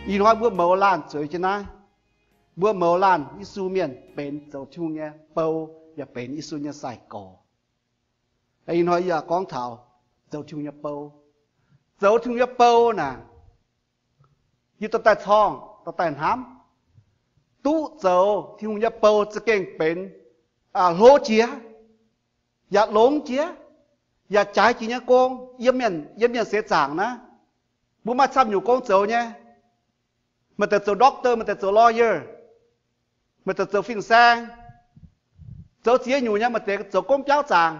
Ih hnoi mbuo mouz laanh zueiz jienv naaiv. Mbuo mouz laanh Yesu mienh benx zoux Tin-Hungh nyei bou, yaac benx Yesu nyei sai-gorx. Ih hnoi yie gorngv taux zoux Tin-Hungh nyei bou. Zoux Tin-Hungh nyei bou naaic, yie dorh daaih corngh, dorh daaih hnamv, duqv zoux Tin-Hungh nyei bou za'gengh benx hlo jiex, yaac longx jiex, yaac jaaix jiex nyei gong. Yiem mienh, yiem mienh seix zaangc naaiv, mbuo maaih camv nyungc gong zoux nyei. Maaih deix zoux doctor, maaih deix zoux lawyer, maaih deix zoux fin-saeng, zoux ziex nyungc nyei. Maaih deix zoux gomv biauv zaangc.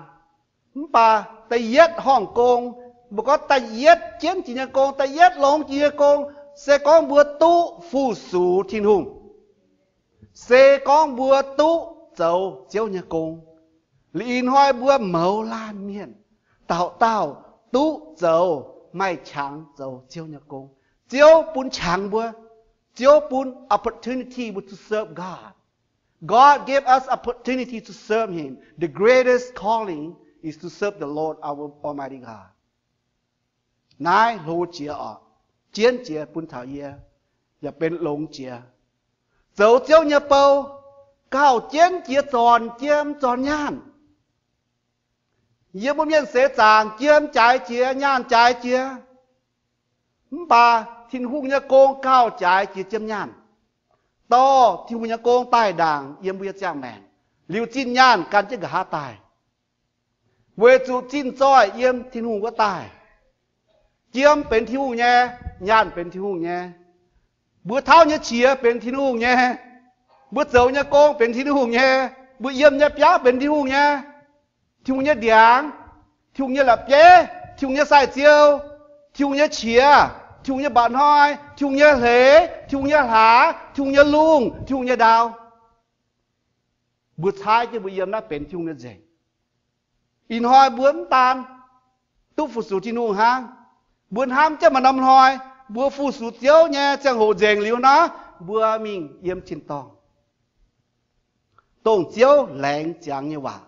Mv baac da'yietv horngh gong, mbuo gorngv da'yietv jienv jiex nyei gong, da'yietv longx jiex nyei gong, se gorngv mbuo duqv fu-sux Tin-Hungh, se gorngv mbuo duqv zoux Ziouv nyei gong. Liuz ih hnoi mbuo mouz laanh mienh dauh dauh duqv zoux, maaih qangx zoux Ziouv nyei gong. Ziouv bun qangx mbuo. Ziouv bun opportunity mbuo to serve God. God gave us opportunity to serve Him. The greatest calling is to serve the Lord, our Almighty God. Naaiv hlo jiex oc, jienv jiex bun taux yie, yaac benx longx jiex. Zoux Ziouv nyei bou gauh jienv jiex zornc jiem zornc nyaanh. Yie mbuo mienh seix zaangc jiem jaaix jiex, nyaanh jaaix jiex. Mv baac Tin-Hungh nyei gong gauh jaaix jiex jiem nyaanh. Dorh Tin-Hungh nyei gong daaih ndaangc yiem mbuo nyei ziangh maengc, liuz zinh nyaanh gan jienv nqa'haav daaih. Weic zuqc zinh zoih yiem Tin-Hungh wuov daaih. Jiem benx Tin-Hungh nyei, nyaanh benx Tin-Hungh nyei. Mbuo tauv nyei qiex benx Tin-Hungh nyei. Mbuo zoux nyei gong benx Tin-Hungh nyei. Mbuo yiem nyei biauv benx Tin-Hungh nyei. Tin-Hungh nyei ndiangx, Tin-Hungh nyei la'bieiv, Tin-Hungh nyei sai-ziou, Tin-Hungh nyei qiex, Tin-Hungh nyei mba'hnoi, Tin-Hungh nyei hleix, Tin-Hungh nyei hlaax, Tin-Hungh nyei lungh, Tin-Hungh nyei ndau. Mbuo caaiv jienv mbuo yiem naaiv benx Tin-Hungh nyei nzengc. Ih hnoi mbuo mv daan duqv fu-sux Tin-Hungh hnangv. Mbuo hnamv jienv maaih norm hnoi mbuo fu-sux Ziouv nyei ziangh hoc nzengc liuz nor, mbuo mingh yiem tin-dorngh, dongh Ziouv laengz ziangx nyei waac.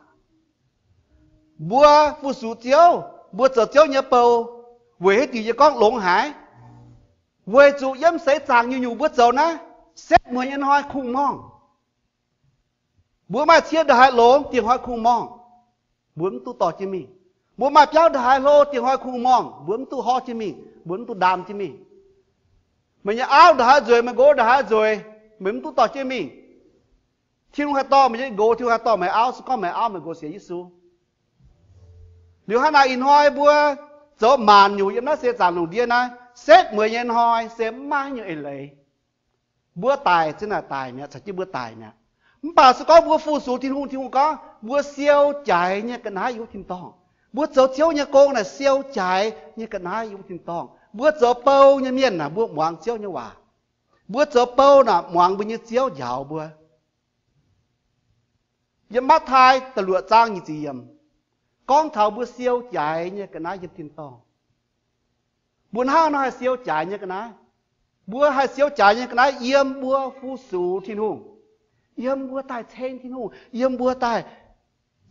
Mbuo fu-sux Ziouv, mbuo zoux Ziouv nyei bou. Weic haaix diuc yie gorngv longx haic? Weic zuqc yiem seix zaangc nyungc-nyungc mbuo zoux naaiv, setv mueiz nyei hnoi kungx-morngh. Mbuo maaih cie ndongc haaix longx, dieh hnoi kungx-morngh, mbuo mv duqv dorh jienv mingh. Mbuo maaih biauv ndongc haaix hlo, dieh hnoi kungx-morngh, mbuo mv duqv horv jienv mingh, mbuo mv duqv ndaam jienv mingh. Meih nyei auv ndongc haaix nzueic, meih nqox ndongc haaix nzueic, meih mv duqv dorh jienv mingh. Tin-Hungh haih dorh meih nyei nqox, Tin-Hungh haih dorh meih auv, se gorngv meih auv meih nqox sienx Yesu. Liuz hnangv naaic ih hnoi mbuo zoux maanc nyungc yiem naaiv seix zaangc lungh ndiev naaiv, setv mueiz nyei hnoi se mv maaih haaix nyungc eix leiz. Mbuo daic zin naaic daic mi'aqv, caux jienv mbuo daic mi'aqv. Mv baac se gorngv mbuo fu-sux Tin-Hungh, Tin-Hungh gorngv mbuo siou jaaix nyei ga'naaiv yiem wuov tin-dorngh. Mbuo zoux Ziouv nyei gong naaic siou jaaix nyei ga'naaiv yiem wuov tin-dorngh. Mbuo zoux bou nyei mienh naaic mbuo muangx Ziouv nyei waac. Mbuo zoux bou naaic muangx mbuo nyei Ziouv njaaux mbuo. Yiem Matv^taai da'luoqc zaang nyic ziepc yiemc gorngv taux mbuo siou jaaix nyei ga'naaiv yiem tin-dorngh. Mbuo hnangv nor haih siou jaaix nyei ga'naaiv? Mbuo haih siou jaaix nyei ga'naaiv yiem mbuo fu-sux Tin-Hungh, yiem mbuo daaih ceng Tin-Hungh, yiem mbuo daaih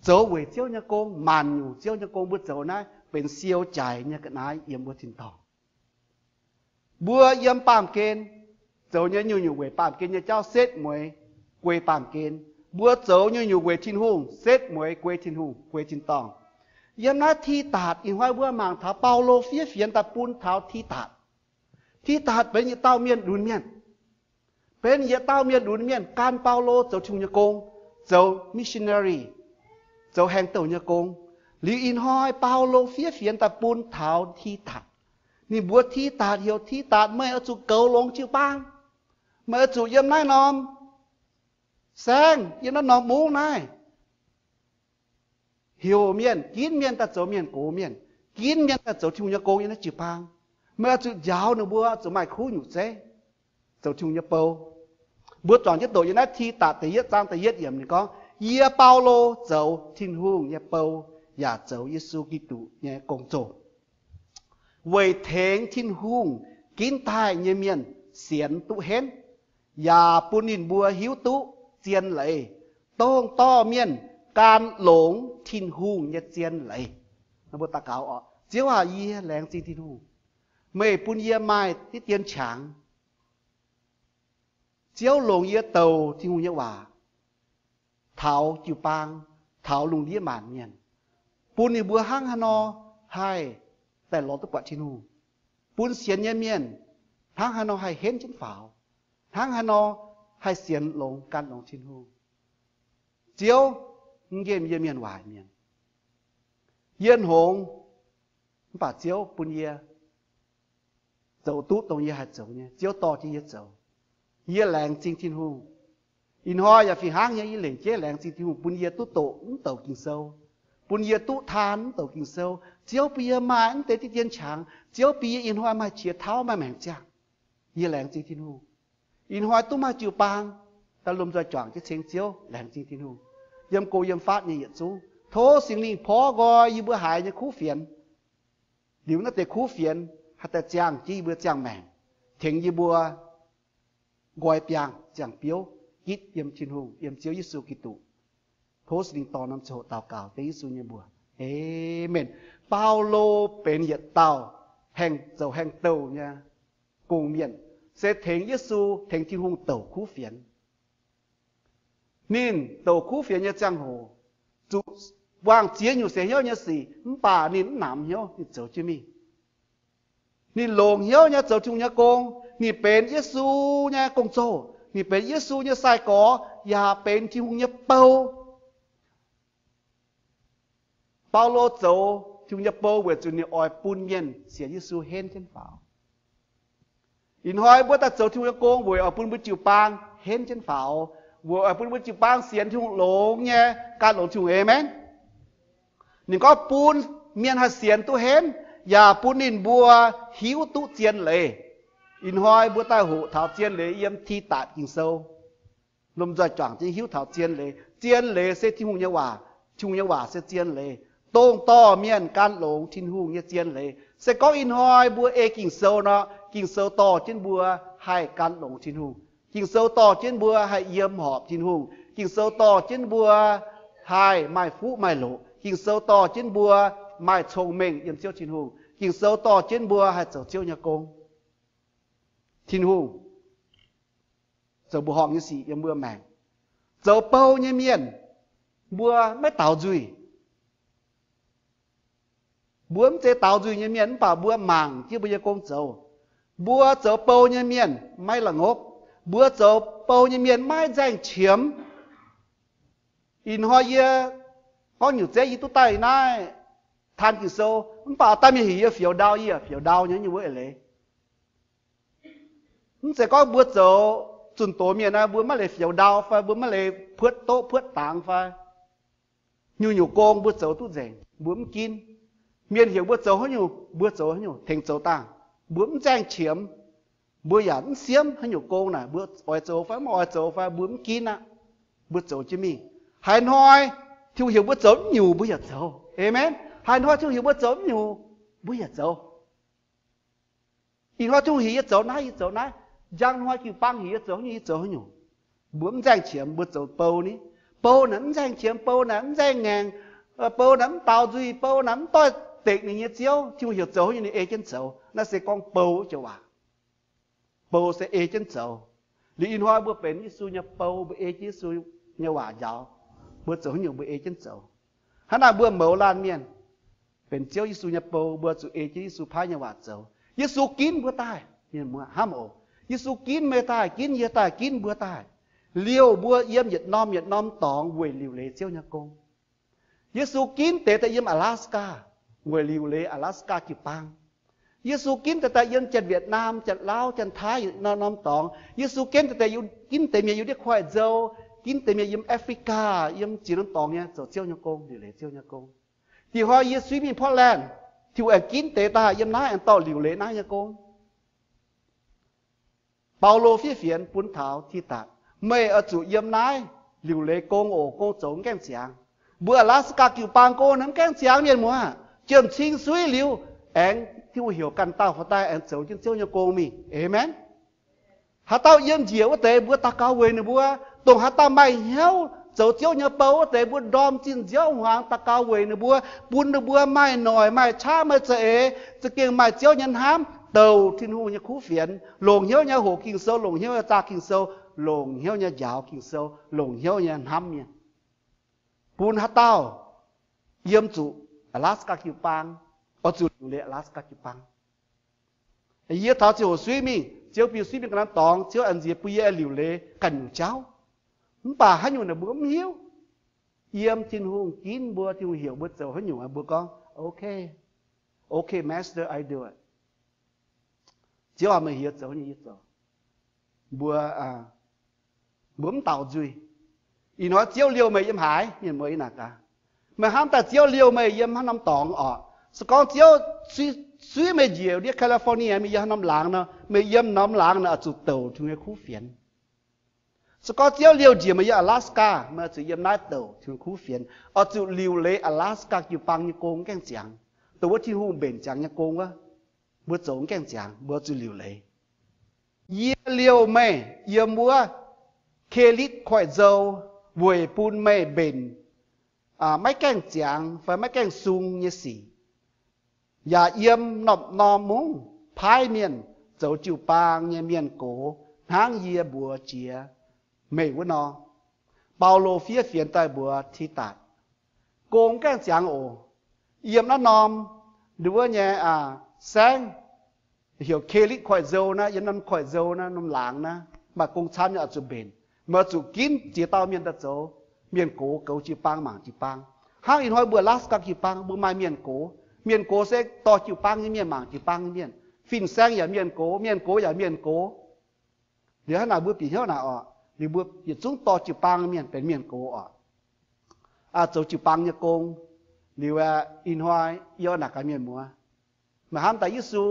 zoux weic Ziouv nyei gong, maanc nyungc Ziouv nyei gong mbuo zoux naaiv benx siou jaaix nyei ga'naaiv yiem mbuo tin-dorngh. Mbuo yiem baamh gen zoux nyei nyungc-nyungc weic baamh gen nyei jauv setv mueiz guei baamh gen. Mbuo zoux nyungc-nyungc weic Tin-Hungh setv mueiz guei Tin-Hungh, guei tin-dorngh. Yiem naaiv Tidatc, ih hnoi mbuo mangc taux Baulo fiev fienx daaih bun taux Tidatc. Tidatc benx yietc dauh mienh lunx mienh, benx yietc dauh mienh lunx mienh gan Baulo zoux Tin-Hungh nyei gong, zoux missionary, zoux haengh douh nyei gong. Liuz ih hnoi Baulo fiev fienx daaih bun taux Tidatc. Ninh mbuox Tidatc, heuc Tidatc, meih oix zuqc goux longx jiu-baang. Meih oix zuqc yiem naaiv norm saengv, yiem naaiv norm mungv naaiv, heuc mienh, ginv mienh daaih zoux mienh gox mienh, ginv mienh daaih zoux Tin-Hungh nyei gong yiem naaiv jiu-baang. Meih oix zuqc njaaux ninh mbuo zuqc maaih kuv nyungc zeiv, zoux Tin-Hungh nyei bou. Mbuo juangc jienv doqc yiem naaiv Tidatc da'yietv zaang da'yietv yiemc ninh gorngv, yie Baulo zoux Tin-Hungh nyei bou yaac zoux Yesu Giduc nyei gong-zoh, weic tengx Tin-Hungh ginv daaih nyei mienh sienx duqv henv, yaac bun ninh mbuo hiuv duqv zien leiz, dongh dorh mienh gan longx Tin-Hungh nyei zien leiz. Mbuo daux gaux oc. Ziouv aac, yie laengz zingh Tin-Hungh. Meih bun yie maaih diqv dien qangx. Ziouv longc yie douc Tin-Hungh nyei waac taux jiu-baang, taux lungh ndiev maanc mienh, bun ninh mbuo hnangv haaix nor haih daaih lorz duqv buatc Tin-Hungh, bun sienx nyei mienh hnangv haaix nor haih henv jienv faaux, hnangv haaix nor haih sienx longx gan longx Tin-Hungh. Ziouv mv nqemh yie mienh waaic mienh. Yie hngongx, mv baac Ziouv bun yie zoux duqv dongh yie haih zoux nyei. Ziouv dorh jienv yie zoux. Yie laengz zingh Tin-Hungh. Ih hnoi yaac fih hnangv nyei, yie lengc jeiv laengz zingh Tin-Hungh bun yie duqv doqc mv douc Ging-Sou, bun yie duqv taan mv douc Ging-Sou. Ziouv bun yie maaih mv deix diqv dien qangx. Ziouv bun yie ih hnoi maaih qiex tauv maaih maengc ziangh. Yie laengz zingh Tin-Hungh. Ih hnoi duqv maaih jiu-baang daaih lomh nzoih juangc jienv ceng Ziouv, laengz zingh Tin-Hungh. Yiem go yiem fatv nyei yietc zungv, tov Singx Lingh porv nqoi yie mbuo haiz nyei kuv fienx. Liuz naaiv deix kuv fienx haih daaih ziangh jienv yie mbuo ziangh maengc, tengx yie mbuo nqoi biangh ziangh biouv gitv yiem Tin-Hungh, yiem Ziouv Yesu Giduc. Tov Singx Lingh dorh norm ziangh hoc daux gaux dengv Yesu nyei mbuox. Aamen. Baulo benx yietc dauh haengh zoux haengh douh nyei gong-mienh, se tengx Yesu, tengx Tin-Hungh douc kuv fienx. Ninh douc kuv fienx nyei ziangh hoc, zuqc buangh ziex nyungc seix hnyouv nyei sic, mv baac ninh mv namx hnyouv, ninh zoux jienv mingh. Ninh longc hnyouv nyei zoux Tin-Hungh nyei gong. Ninh benx Yesu nyei gong-zoh, ninh benx Yesu nyei sai-gorx, yaac benx Tin-Hungh nyei bou. Baulo zoux Tin-Hungh nyei bou weic zuqc ninh oix bun mienh sienx Yesu henv jienv faaux. Ih hnoi mbuo daaih zoux Tin-Hungh nyei gong weic oix bun mbuo jiu-baang henv jienv faaux, weic oix bun mbuo jiu-baang sienx Tin-Hungh longx nyei, gan longx Tin-Hungh. Aamen. Ninh gorngv bun mienh haih sienx duqv henv, yaac bun ninh mbuo hiuv duqv zien leiz. Ih hnoi mbuo daaih hoqc taux zien leiz yiem Tidatc Ging-Sou. Lomh nzoih juangc jienv hiuv taux zien leiz. Zien leiz se Tin-Hungh nyei waac. Tin-Hungh nyei waac se zien leiz, dongh dorh mienh gan longx Tin-Hungh nyei zien leiz. Se gorngv ih hnoi mbuo ei Ging-Sou nor, Ging-Sou dorh jienv mbuo haih gan longx Tin-Hungh. Ging-Sou dorh jienv mbuo haih yiem horpc Tin-Hungh. Ging-Sou dorh jienv mbuo haih maaih fuqv maaih loqc. Ging-Sou dorh jienv mbuo maaih cong-mengh yiem Ziouv Tin-Hungh. Ging-Sou dorh jienv mbuo haih zoux Ziouv nyei gong. Tin-Hungh zoux mbuoqc horngh nyei sic yiem mbuo maengc. Zoux bou nyei mienh, mbuo maiv daux nzuih. Mbuo mv zeiz daux nzuih nyei mienh, mv baac mbuo mangc jienv mbuo nyei gong zoux. Mbuo zoux bou nyei mienh maiv la'ngopv. Mbuo zoux bou nyei mienh maiv nzaeng qiemx. Ih hnoi yie gorngv nyungc zeiv yie duqv daaih naaiv taan Ging-Sou, mv baac daaih mienh heuc yie fioux ndau, yie yaac fioux ndau nyei nyei wuov eix leiz. Mv zeiz gorngv mbuo zoux zunh doz mienh naaiv, mbuo maiv leiz fioux ndau fai mbuo maiv leiz puotv doqv puotv dangx fai. Nyungc-nyungc gong mbuo zoux duqv nzengc, mbuo mv ginv. Mienh heuc mbuo zoux haaix nyungc, mbuo zoux haaix nyungc, tengx zoux dangh. Mbuo mv nzaeng qiemx, mbuo yaac mv siemv haaix nyungc gong naaic, mbuo oix zoux fai mv oix zoux fai, mbuo mv ginv aqv. Mbuo zoux jienv mingh. Haaix hnoi Tin-Hungh heuc mbuo zoux mv nyungc, mbuo yaac zoux. Aamen. Haaix hnoi Tin-Hungh heuc mbuo zoux mv nyungc, mbuo yaac zoux. Ih hnoi Tin-Hungh heuc yie zoux naaiv, yie zoux naaiv. Njang hnoi jiu-baang heuc yie zoux haaix nyungc, yie zoux haaix nyungc. Mbuo mv nzaeng qiemx, mbuo zoux bou ni. Bou naaic mv nzaeng qiemx, bou naaic mv nzaeng ngaengc, bou naaic mv daux nzuih, bou naaic mv doix-dekc ninh nyei ziouv. Tin-Hungh heuc zoux haaix nyungc ninh ei jienv zoux. Naaiv se gorngv bou joux waac. Bou se ei jienv zoux. Liuz ih hnoi mbuo benx Yesu nyei bou, mbuo ei jienv Yesu nyei waac njaaux. Mbuo zoux haaix nyungc mbuo ei jienv zoux. Hnangv naaic mbuo mouz laanh mienh benx Ziouv Yesu nyei bou, mbuo zuqc ei jienv Yesu paaiv nyei waac zoux. Yesu ginv mbuo daaih, mienh muoz hnamv oc. Yesu ginv meih daaih, ginv yie daaih, ginv mbuo daaih, liouh mbuo yiem yietc norm yietc norm dorngx weic liuc leiz Ziouv nyei gong. Yesu ginv deix daaih yiem Alaska weic liuc leiz Alaska jiu-baang. Yesu ginv deix daaih yiem Janx-Vietnam, Janx-Lauv, Janx-Taiv norm-norm dorngx. Yesu ginv deix daaih, ginv deix mienh yiem ndiev koiv-nzou, ginv deix mienh yiem Africa, yiem ziex norm dorngx nyei zoux Ziouv nyei gong, liuc leiz Ziouv nyei gong. Da'nyeic hnoi yie suiv mingh Portland, Tin-Hungh aengx ginv deix daaih yiem naaiv aengx dorh liuc leiz naaiv nyei gong. Baulo fiev fienx bun taux Tidatc, meih oix zuqc yiem naaiv liuc leiz gong oc, gong zoux mv gaengh ziangx. Mbuo Alaska jiu-baang gong naaiv mv gaengh ziangx, mienh muoz. Jiem-cing suiv liuz, aengx Tin-Hungh heuc ganh dauh faaux daaih aengx zoux jienv Ziouv nyei gong mingh. Aamen. Haaix dauh yiem njiec wuov deix, mbuo daux gaux weic ninh mbuo. Dongh haaix dauh maaih hnyouv zoux Ziouv nyei bou wuov deix, mbuo ndorm zinh nziouv hmuangx daux gaux weic ninh mbuo, bun ninh mbuo maaih noic, maaih qaqv, maaih za'eix, za'gengh maaih Ziouv nyei hnamv, douc Tin-Hungh nyei kuv fienx, longc hnyouv nyei hoqc Ging-Sou, longc hnyouv nyei zaah Ging-Sou, longc hnyouv nyei njaaux Ging-Sou, longc hnyouv nyei hnamv mienh, bun haaix dauh yiem zuqc Alaska jiu-baang, oix zuqc liuc leiz Alaska jiu-baang. Yie taux ziangh hoc suiv mingh, Ziouv bun yie suiv mingh ganh norm dorngx, Ziouv an nziex bun yie liuc leiz ganh nyungc jauv. Mv baac haaix nyungc naaic mbuo mv hiuv. Yiem Tin-Hungh ginv mbuo, Tin-Hungh heuc mbuo zoux haaix nyungc, mbuo gorngv, Okay, okay, Master, I do it. Ziouv aac, meih heuc yie zoux nyei, yie zoux. Mbuo, mbuo mv daaux nzuih. Ih hnoi Ziouv liouh meih yiem haaix? Mienh muoz, yie naaic gaax, meih hnamv daaih Ziouv liouh meih yiem haaix norm dorngx oc? Se gorngv Ziouv suiv meih njiec ndiev California, meih yiem haaix norm laangz nor, meih yiem norm laangz naaic oix zuqc douc Tin-Hungh nyei kuv fienx. Se gorngv Ziouv liouh njiec meih yiem Alaska, meih oix zuqc yiem naaiv douc Tin-Hungh kuv fienx, oix zuqc liuc leiz Alaska jiu-baang nyei gong gaengh ziangx, dongh wuov Tin-Hungh mbenc ziangx nyei gong wuov, mbuo zoux gaengh ziangx, mbuo oix zuqc liuc leiz. Yie liouh meih yiem wuov Kelitv Koiv-Nzou weic bun meih mbenc maiv gaengh ziangx fai maiv gaengh sung nyei sic, yaac yiem norm-norm mungv paaiv mienh zoux jiu-baang nyei mienh gox hnangv yie mbuox jiex meih wuov nor. Baulo fiev fienx daaih mbuox Tidatc, gong gaengh ziangx oc. Yiem naaiv norm, nduov nyei, saengv, heuc Kelitv Koiv-Nzou naaiv, yiem norm Koiv-Nzou naaiv, norm laangz naaiv, maaih gong camv nyei, oix zuqc mbenc. Meih oix zuqc ginv ziex dauh mienh daaih zoux mienh gox, goux jiu-baang, mangc jiu-baang. Hnangv ih hnoi mbuo Alaska jiu-baang, mbuo maaih mienh gox. Mienh gox se dorh jiu-baang nyei mienh, mangc jiu-baang nyei mienh. Fin-saeng yaac mienh gox, mienh gox yaac mienh gox. Liuz hnangv naaic mbuo bieqc hnyouv naaic oc, liuz mbuo yietc zungv dorh jiu-baang nyei mienh benx mienh gox oc, zoux jiu-baang nyei gong. Liuz ih hnoi yie naaic gaax mienh muoz, meih hnamv daaih Yesu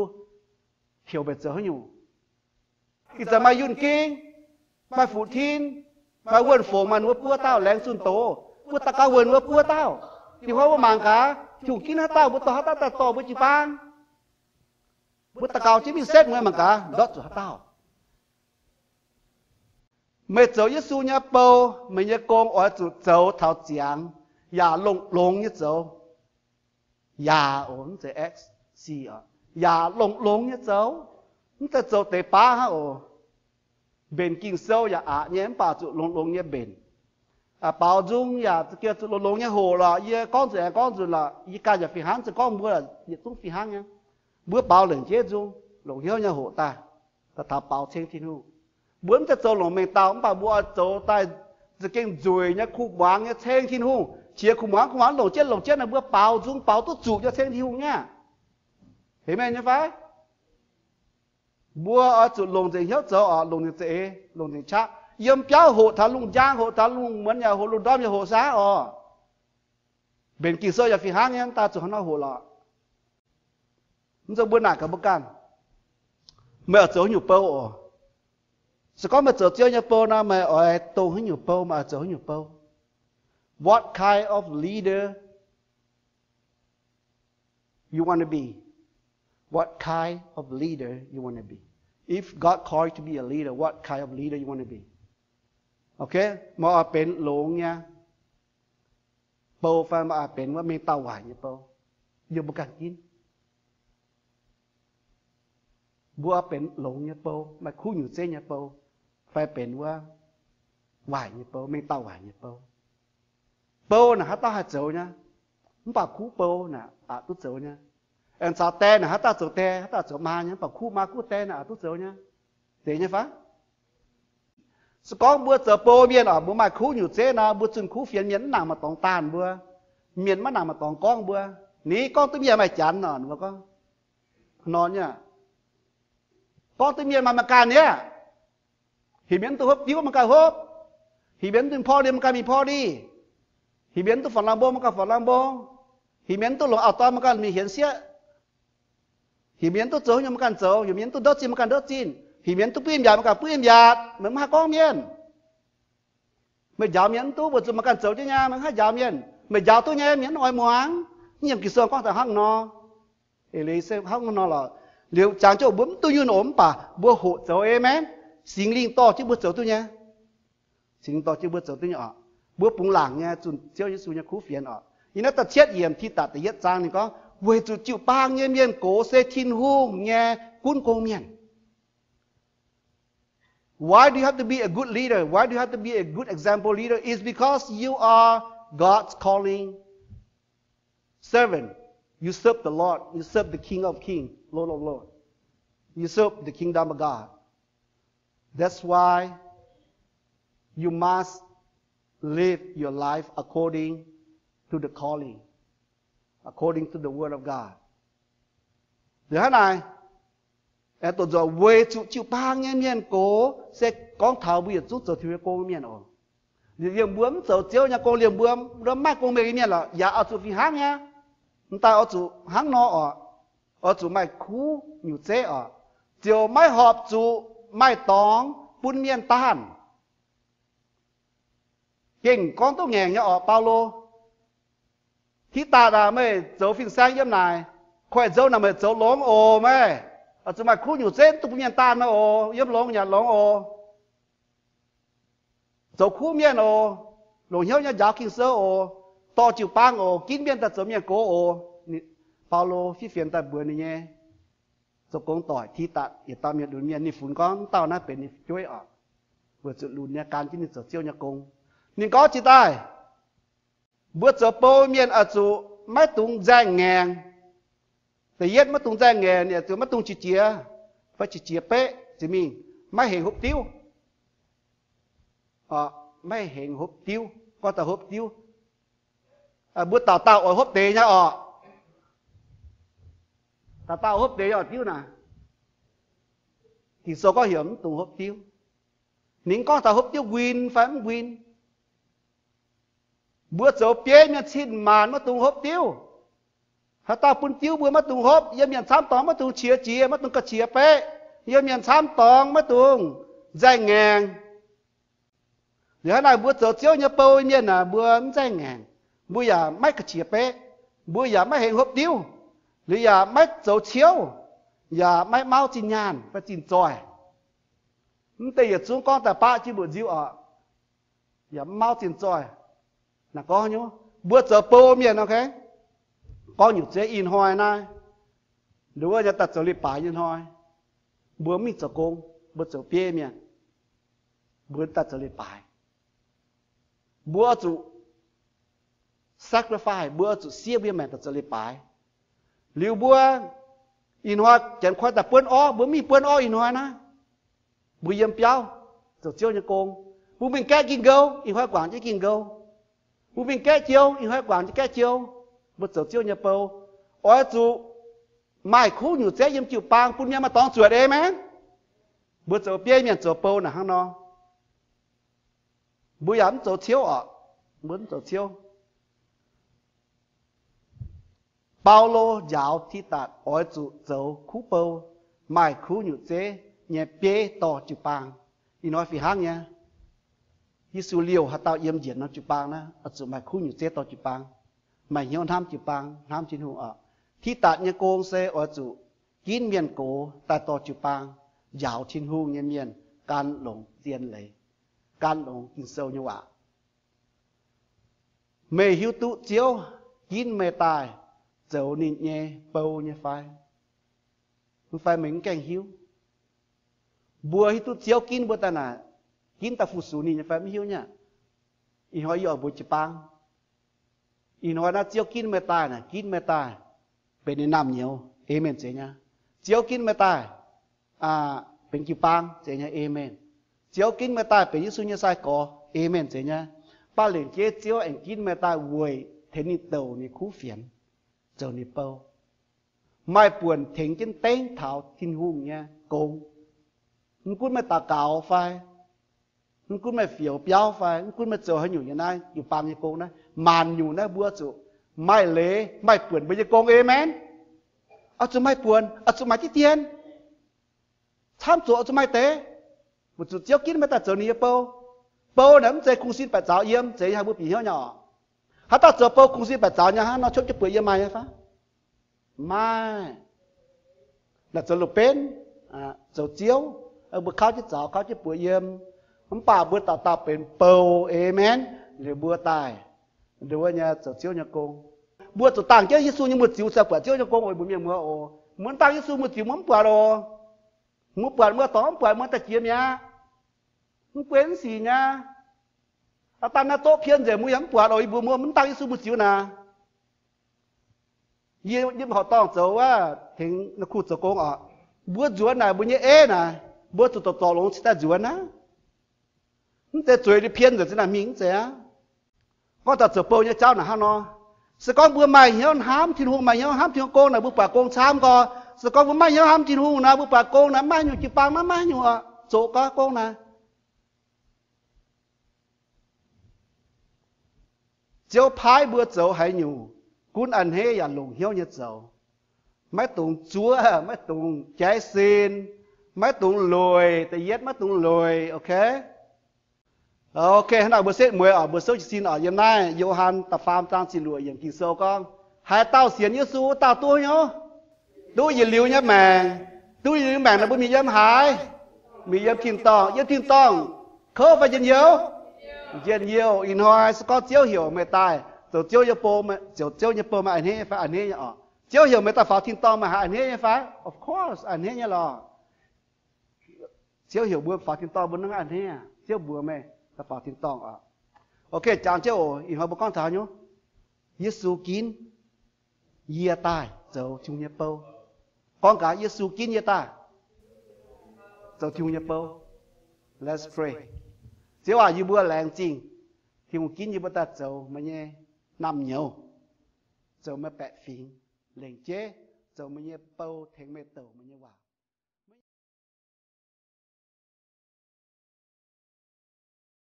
heuc meih zoux haaix nyungc? Ih zanc maaih yunh gingv, maaih fuqv-tin, maaih wuonh fongc, maaih wuov buo dauh laengz zunh doz, mbuo daux gaux wuonh wuov buo dauh. Ih hnoi mbuo mangc gaax, Tin-Hungh ginv haaix dauh, mbuo dorh haaix dauh daaih dorh mbuo jiu-baang. Mbuo daux gaux jienv mingh setv mueiz mangc gaax, ndortv zuqc haaix dauh. Meih zoux Yesu nyei bou, meih nyei gong oix zuqc zoux taux ziangx, yaac longx-longx nyei zoux. Yaac oc, mv zeiz x, yaac longx-longx nyei zoux. Mv zeiz zoux deix baav hnangv oc. Mbenc Ging-Sou yaac aqc nyei, mv baac zuqc longx-longx nyei mbenc. Baaux nzung yaac za'gengh zuqc longx-longx nyei hoqc lorqc. Yie gorngv nzunc aengx gorngv nzunc lorqc, yie ganh yaac fih hnangv, se gorngv mbuo yietc zungv fih hnangv nyei. Mbuo baaux lengc jeiv nzung, longc hnyouv nyei hoqc daaih, daaih taux baaux ceng Tin-Hungh. Mbuo mv zeiz zoux longc mengh dauh, mv baac mbuo oix zoux daaih za'gengh nzueic nyei, kuh muangx nyei ceng Tin-Hungh. Qiex kuh muangx, kuh muangx longc jienv, longc jienv naaic mbuo baaux nzung, baaux duqv zuqc nyei ceng Tin-Hungh nyei aqv. Aamen nyei fai? Mbuo oix zuqc longc nzengc hnyouv zoux oc, longc nzengc za'eix, longc nzengc qaqv. Yiem biauv hoqc taux lungh njang, hoqc taux lungh muonz yaac hoqc, lungh ndorm yaac hoqc saav oc. Mbenc Ging-Sou yaac fih hnangv nyei, daaih zuqc hnangv nor hoqc lorqc. Mv zeiz mbuo naaic gaax mbuo ganh, meih oix zoux haaix nyungc bou oc? Se gorngv meih zoux Ziouv nyei bou nor, meih oix dongh haaix nyungc bou, meih oix zoux haaix nyungc bou? What kind of leader you want to be? What kind of leader you want to be? If God call you to be a leader, what kind of leader you want to be? Okay, meih oix benx longx nyei bou fai meih oix benx wuov mengh dauh waaic nyei bou? Yie mbuo ganh ginv. Mbuo oix benx longx nyei bou, maaih kuv nyungc zeiv nyei bou, fai benx wuov waaic nyei bou, mengh dauh waaic nyei bou? Bou naaic haaix dauh haih zoux nyei, mv baac kuv bou naaic aqc duqv zoux nyei. Aengx caux die naaic haaix dauh zoux die, haaix dauh zoux maa nyei, mv baac kuv maa kuv die naaic aqc duqv zoux nyei. Zeiz nyei fai? Se gorngv mbuo zoux bou mienh oc, mbuo maaih kuv nyungc zeiv nor, mbuo zunh kuv fienx mienh mv nangc maaih dorngx daanh mbuo. Mienh maiv nangc maaih dorngx gorngv mbuo. Ninh gorngv duqv mienh maaih janx oc, mbuo gorngv nor nyei. Gorngv duqv mienh maaih, maaih ganh nyei aqv. Heuc mienh mv duqv hopv diuv, maaih ganh hopv. Heuc mienh mv duqv mingh porv ndie, maaih ganh mingh porv ndie. Heuc mienh mv duqv faatv lamh mbong, maaih ganh faatv lamh mbong. Heuc mienh mv duqv longc auv-dorn, maaih ganh mingh hienx sieqv. Heuc mienh mv duqv zoux haaix nyungc, maaih ganh zoux. Heuc mienh mv duqv ndortv zinh, maaih ganh ndortv zinh. Heuc mienh mv duqv butv yiem njaatc, maaih ganh butv yiem njaatc. Meih mv haih gorngv mienh. Meih njaaux mienh mv duqv, weic zuqc maaih ganh zoux jienv nyei, meih mv haih njaaux mienh. Meih njaaux duqv nyei, mienh mv oix muangx. Yiem Ging-Sou gorngv daaih hnangv nor. Eix leiz se hnangv nor lorqc. Liuz jangx jienv mbuo mv duqv nyunh oc, mv baac mbuo hoqc zoux, aamen. Singx Lingh dorh jienv mbuo zoux duqv nyei. Singx Lingh dorh jienv mbuo zoux duqv nyei oc. Mbuo bungx laangc nyei zunh Ziouv Yesu nyei kuv fienx oc. Yiem naaiv da'cietv yiemc Tidatc da'yietv zaang ninh gorngv, weic zuqc jiu-baang nyei mienh gox se Tin-Hungh nyei gunv gong mienh. Why do you have to be a good leader? Why do you have to be a good example leader? It's because you are God's calling servant. You serve the Lord. You serve the King of Kings, Lord of Lords. You serve the kingdom of God. That's why you must live your life according to the calling, according to the word of God. Liuz hnangv naaic, aengx doqc nzunc weic zuqc jiu-baang nyei mienh gox, se gorngv taux mbuo yietc zungv zoux Tin-Hungh nyei gong mienh oc. Liemh mbuo mv zoux Ziouv nyei gong, liemh mbuo mv maaih gong mengh nyei mienh lorqc, yaac oix zuqc fih hnangv nyei. M'daaih oix zuqc hnangv nor oc. Oix zuqc maaih kuv nyungc zeiv oc, ziouc maiv horpc zuqc maaih dorngx bun mienh daanh. Gengh gorngv duqv ngaengc nyei oc, Baulo. Tidatc aac, meih zoux fin-saeng yiem naaic, koiv-nzou naaic meih zoux longx oc, meih. Oix zuqc maaih kuv nyungc zeiv duqv bun mienh daanh oc, yiem longx yaac longx oc. Zoux kuv mienh oc, longc hnyouv nyei njaaux Ging-Sou oc, dorh jiu-baang oc, ginv mienh daaih zoux mienh gox oc. Baulo fiev fienx daaih mbuox ninh nyei zoux gong doic Tidatc yietc dauh mienh lunx mienh. Ninh funx gorngv dauh naaiv benx ninh fu'jueiv oc, weic zuqc lunx nyei gan jienv ninh zoux Ziouv nyei gong. Ninh gorngv jiex daaih, mbuo zoux bou mienh oix zuqc maiv dungx nzaeng ngaengc. Da'yietv, maiv dungx nzaeng ngaengc, ninh oix zuqc maiv dungx qiex jiez, fai qiex jiez beqv, ziouc mingh maiv hengx hopv diuv. Maiv hengx hopv diuv. Gorngv taux hopv diuv, mbuo dauh dauh oix hopv deix nyei oc. Dauh dauh hopv deix nyei oc diuv naaic. Ging-Sou gorngv heuc mv dungx hopv diuv. Ninh gorngv taux hopv diuv nquin fai mv nquin. Mbuo zoux bieiv mienh cin-maanc maiv dungx hopv diuv. Haaix dauh bun diuv mbuo maiv dungx hopv. Yiem mienh camv dorngx maiv dungx qiex jiez, maiv dungx ga'qiex beqv. Yiem mienh camv dorngx maiv dungx nzaeng ngaengc. Liuz hnangv naaic mbuo zoux Ziouv nyei bou mienh aah, mbuo mv nzaeng ngaengc, mbuo yaac maiv ga'qiex beqv, mbuo yaac maiv hengx hopv diuv, liuz yaac maiv zoux ciouv, yaac maiv mauv zinh nyaanh fai zinh zoih. Mv deix yietc zungv gorngv daaih baqv jienv mbuoqc nziu oc, yaac mv mauv zinh zoih. Naaic gorngv nyei, mbuo zoux bou mienh, gorngv nyungc zeiv ih hnoi naaiv, nduov nyei daaih zoux leiz-baaix nyei hnoi, mbuo mv mingh zoux gong, mbuo zoux bieiv mienh, mbuo daaih zoux leiz-baaix. Mbuo zuqc sacrifice, mbuo zuqc siev mbuo nyei maengc daaih zoux leiz-baaix. Liuz mbuo ih hnoi janx koi daaih buonv orv, mbuo mv mingh buonv orv ih hnoi naaiv, mbuo yiem biauv zoux Ziouv nyei gong. Mbuo mingh gaeqv ging-nqou, ih hnoi guangc jienv ging-nqou. Mbuo mingh gaeqv jou, ih hnoi guangc jienv gaeqv jou. Mbuo zoux Ziouv nyei bou oix zuqc maaih kuv nyungc zeiv yiem jiu-baang bun mienh maaih dorngx zuotc. Aamen. Mbuo zoux bieiv mienh zoux bou naaic hnangv nor, mbuo yaac mv zoux ciouv oc. Mbuo mv zoux ciouv. Baulo njaaux Tidatc oix zuqc zoux kuv bou, maaih kuv nyungc zeiv nyei bieiv dorh jiu-baang. Ih hnoi fih hnangv nyei. Yesu liouh haaix dauh yiem njiec norm jiu-baang naaiv, oix zuqc maaih kuv nyungc zeiv dorh jiu-baang, maaih hnyouv hnamv jiu-baang, hnamv Tin-Hungh oc. Tidatc nyei gong se oix zuqc ginv mienh gox daaih dorh jiu-baang, njaaux Tin-Hungh nyei mienh gan longx zien leiz, gan longx Ging-Sou nyei waac. Meih hiuv duqv Ziouv ginv meih daaih zoux ninh nyei bou nyei fai? Mv fai meih mv gaengh hiuv. Mbuo hiuv duqv Ziouv ginv mbuo daaih naaic, ginv daaih fu-sux ninh nyei fai mv hiuv nyei aqv. Ih hnoi yie oix mbuox jiu-baang, ih hnoi naaiv Ziouv ginv meih daaih naaic, ginv meih daaih benx ninh naamh nyouz, aamen, zeiz nyei. Ziouv ginv meih daaih benx jiu-baang, zeiz nyei, aamen. Ziouv ginv meih daaih benx Yesu nyei sai-gorx, aamen, zeiz nyei. Baac lengc jeiv Ziouv aengx ginv meih daaih weic tengx ninh douc ninh kuv fienx, zoux ninh bou, maaih buonc tengx jienv dengv taux Tin-Hungh nyei gong. Mv gunv meih daux gaux fai, mv gunv meih fioux biauv fai, mv gunv meih zoux haaix nyungc nyei naaiv jiu-baang nyei gong naaiv, maanc nyungc naaiv mbuo zuqc maaih leiz maaih buonc mbuo nyei gong, aamen. Oix zuqc maaih buonc, oix zuqc maaih diqv dien. Camv zuqc oix zuqc maaih deix, weic zuqc Ziouv ginv meih daaih zoux ninh nyei bou. Bou naaic mv zeiz kungx sin baeqc zaux yiem, zeiz nyei, mbuo bieqc hnyouv nyei oc. Haaix dauh zoux bou kungx sin baeqc zaux nyei, hnangv nor cuotv jienv buoz yiem maaih nyei fai? Maaih. Naaic zoux loz-benv, zoux ziouv, mbuo kauv jienv zaux, kauv jienv buoz yiem. Mv baac mbuo dauh dauh benx bou, aamen, liuz mbuo daaih, nduov nyei zoux Ziouv nyei gong. Mbuo zuqc dangh jienv Yesu nyei muoz-ziux cingx buatc Ziouv nyei gong oc, mbuo mienh muoz oc. Mbuo mv dangh Yesu muoz-ziux mbuo mv buatc oc. Mbuo buatc mbuo dorngx mv buatc, mbuo daaih jiex mi'aqv. Mv guei mv sic nyei. Aav dangh naaiv doqv pien nzengc, mbuo yaac mv buatc oc. Yie mbuo mv dangh Yesu mbuo ziux naaic. Yie, yie horqc dorngh zoux wuov, tengx naaiv kuh zoux gong oc. Mbuo nzuonx naaic mbuo nyei eiv naaic, mbuo zuqc dorc zorc longx cingx daaih nzuonx aqv. Mv zeiz zueiz liuz pien nzengc cingx daaih mingh, mv zeiz aqv. Gorngv taux zoux bou nyei jauv naaic hnangv nor, se gorngv mbuo maaih hnyouv hnamv Tin-Hungh, maaih hnyouv hnamv Tin-Hungh gong naaic, mbuo buatc gong camv gorx. Se gorngv mbuo maiv maaih hnyouv hnamv Tin-Hungh naaic, mbuo buatc gong naaic maiv maaih haaix nyungc, jiu-baang maiv maaih haaix nyungc oc, zoqc gong naaic. Ziouv paaiv mbuo zoux haaix nyungc, gunv a'hneiv yaac longc hnyouv nyei zoux. Maiv dungx zuov, maiv dungx jaiv sin, maiv dungx loic. Da'yietv, maiv dungx loic, ok? Ok, hnangv naaic mbuo setv mueiz oc, mbuo souv jiez sin oc, yiem naaiv Yo^han da'faam zaang ziepc luoqc yiemc Ging-Sou gorngv, haaix dauh sienx Yesu, wuov dauh duqv hnyouv, duqv yietc liuz nyei maengc. Duqv yietc liuz nyei maengc naaic mbuo mingh yiem haaix? Mingh yiem tin-dorngh. Yiem tin-dorngh kouv fai njien-youh? Njien-youh. Ih hnoi se gorngv Ziouv heuc meih daaih zoux Ziouv nyei bou, zoux Ziouv nyei bou, meih a'hneiv nyei fai? A'hneiv nyei oc. Ziouv heuc meih daaih faaux tin-dorngh, meih haiz a'hneiv nyei fai? Of course, a'hneiv nyei lorqc. Ziouv heuc mbuo faaux tin-dorngh, mbuo hnangv a'hneiv aqv. Ziouv mbuox meih daaih faaux tin-dorngh oc. Ok, jangx jienv oc. Ih hnoi mbuo gorngv taux haaix nyungc? Yesu ginv yie daaih zoux Tin-Hungh nyei bou. Gorngv gaax, Yesu ginv yie daaih zoux Tin-Hungh nyei bou. Let's pray. Ziouv aac, yie mbuo laengz zingh Tin-Hungh ginv yie mbuo daaih zoux meih nyei naamh nyouz, zoux meih baeqc fingx, lengc jeiv zoux meih nyei bou tengx meih douc meih nyei waac.